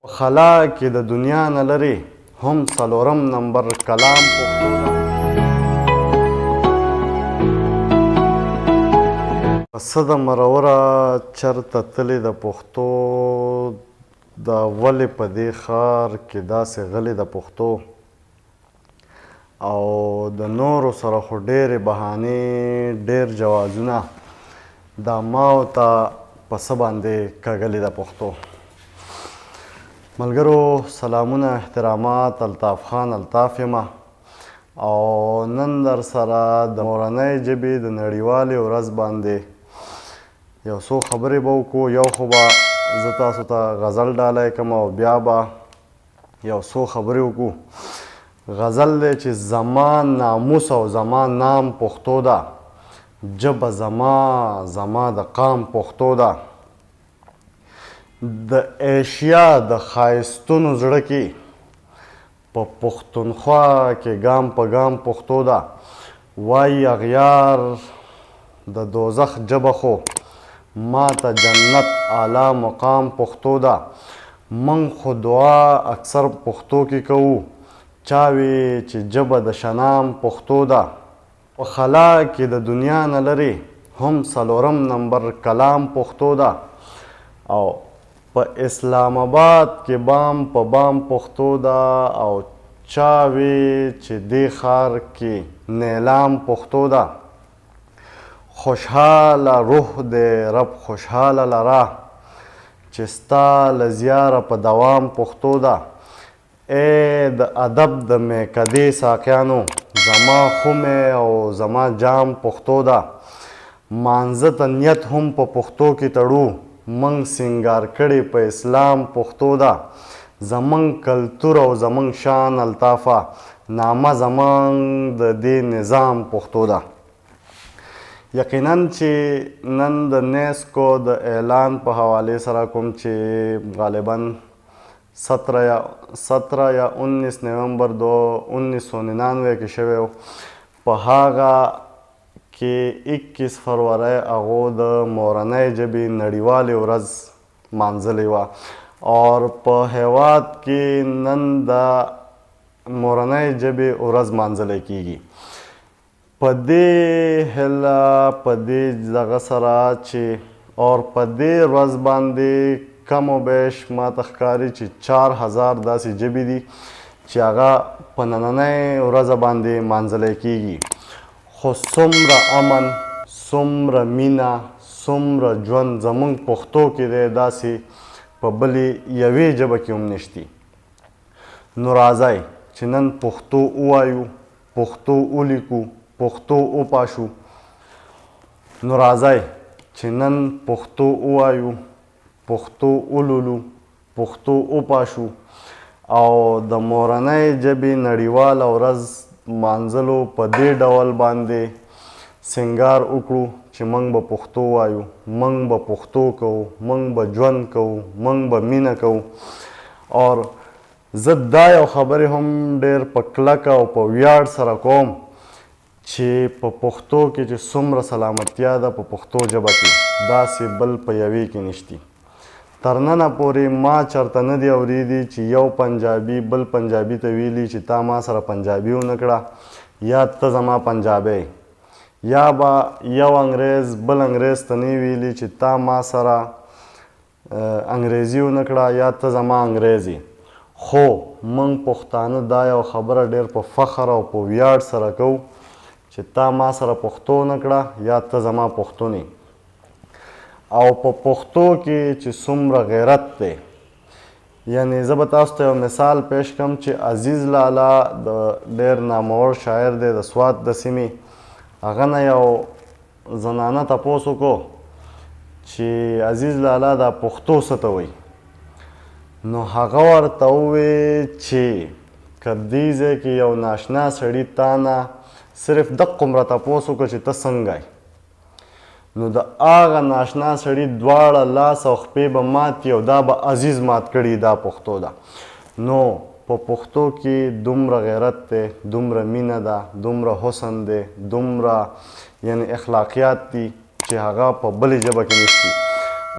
په خلا کې د دنیا نه لرې هم څلورم نمبر کلام پښتو ده. په څه د مروره چرته تلې د پښتو دا ولې په دې ښار کې داسې غلې د پښتو او د نورو سره خو ډېرې بهانې ډېر جوازونه دا ما او تا په څه باندې کږلې ده پښتو. ملګرو سلامونه احترامات، الطاف خان الطاف یم او نن در سره د مورنۍ ژبې د نړیوالې ورځ باندې یو څو خبرې به وکړو. یو خو به زه تاسو ته غزل ډالۍ کوم او بیا به یو څو خبرې وکړو. غزل دی چې زما ناموس او زما نام پښتو ده، ژبه زما زما د قام پښتو ده، د ایشیا د ښایستونو زړه کې په پښتونخوا کې ګام په ګام پښتو ده، وایي اغیار د دوزخ ژبه خو ماته جنت اعلی مقام پښتو ده، موږ خو دعا اکثر پښتو کې کوو، چا وې چې ژبه د شنام پښتو ده، په خلا کې د دنیا نه لرې هم څلورم نمبر کلام پښتو ده او په اسلام اباد کې بام په بام پښتو ده او چا وې چې دې ښار کې نیلام پښتو ده. خوشحاله روح دی رب خوشحاله لره چې ستا له زیاره په دوام پښتو ده. ای د ادب د میکدې ساقیانو زما خمه او زما جام پښتو ده. مانځه ته نیت هم په پښتو کې تړو، موږ سینګار کړې په اسلام پښتو ده. زمونږ کلتور او زمونږ شان الطافه نامه زمونږ د دې نظام پښتو ده. یقینا چې نن د نیسکو د اعلان په حوالې سره کوم چې غالبا 17 یا 17 یا 19 نومبر 1999 کې شوی و، په هغه کې 21 فرورۍ هغو د مورنۍ ژبې نړیوالې ورځ لمانځلې وه او په هیواد کې نن د مورنۍ ژبې ورځ لمانځلی کیږي. په دې هیله په دې دغه سره چې اور په دې ورځ باندې کم و بیش ما ته ښکاري چې 4000 داسې ژبې دي چې هغه په نننۍ ورځ باندې لمانځلی کیږي. خو څومره امن، څومره مینه، څومره ژوند زمونږ پښتو کې دی داسې په بلې یوې ژبه کې هم نشتی. نو راځئ چې نن پښتو ووایو، پښتو ولیکو، پښتو وپاشو. نو راځئ چې نن پښتو ووایو، پښتو ولولو، پښتو وپاشو او د مورنۍ ژبې نړیواله ورځ لمانځلو په دې ډول باندې سنګار وکړو چې موږ به پښتو وایو، موږ به پښتو کوو، موږ به ژوند کوو، موږ به مینه کوو. اور زه دا یو خبرې هم ډېر په کلکه او په ویاړ سره کوم چې په پښتو کې چې څومره سلامتیا ده په پښتو ژبه کې داسې بل په یوې کې نشتی. تر ننه پورې ما چرته نه دی اورېدي چې یو پنجابي بل پنجابي ته ویلي چې تا ما سره پنجابي ونه کړه یا ته زما پنجابی، یا به یو انګریز بل انګریز ته نه ویلي چې تا ما سره انګریزي ونه کړه یا ته زما انګریز یې. خو موږ پښتانه دا یو خبره ډېر په فخر او په ویاړ سره کوو چې تا ما سره پښتو نه کړه یا ته زما پښتون یې. او په پښتو کې چې څومره غیرت دی، یعنی زه به تاسو ته یو مثال پیش کړم چې عزیز لالا د ډېر نامور شاعر دی د سوات د سیمې، هغه نه یو زنانه تپوس وکړو چې عزیز لالا دا پښتو څه ته وایي؟ نو هغه ورته ووی چې که دې ځای کې یو ناشنا سړي تا نه صرف دقومره تپوس وکړو چې ته څنګه یې، نو د هغه ناشنا سړي دواړه لاس او خپې به مات او دا به عزیز مات کړي. دا پښتو ده. نو په پښتو کې دومره غیرت دی، دومره مینه ده، دومره حسن دی، دومره یعنی اخلاقیات دي چې هغه په بلې ژبه کې نشتی.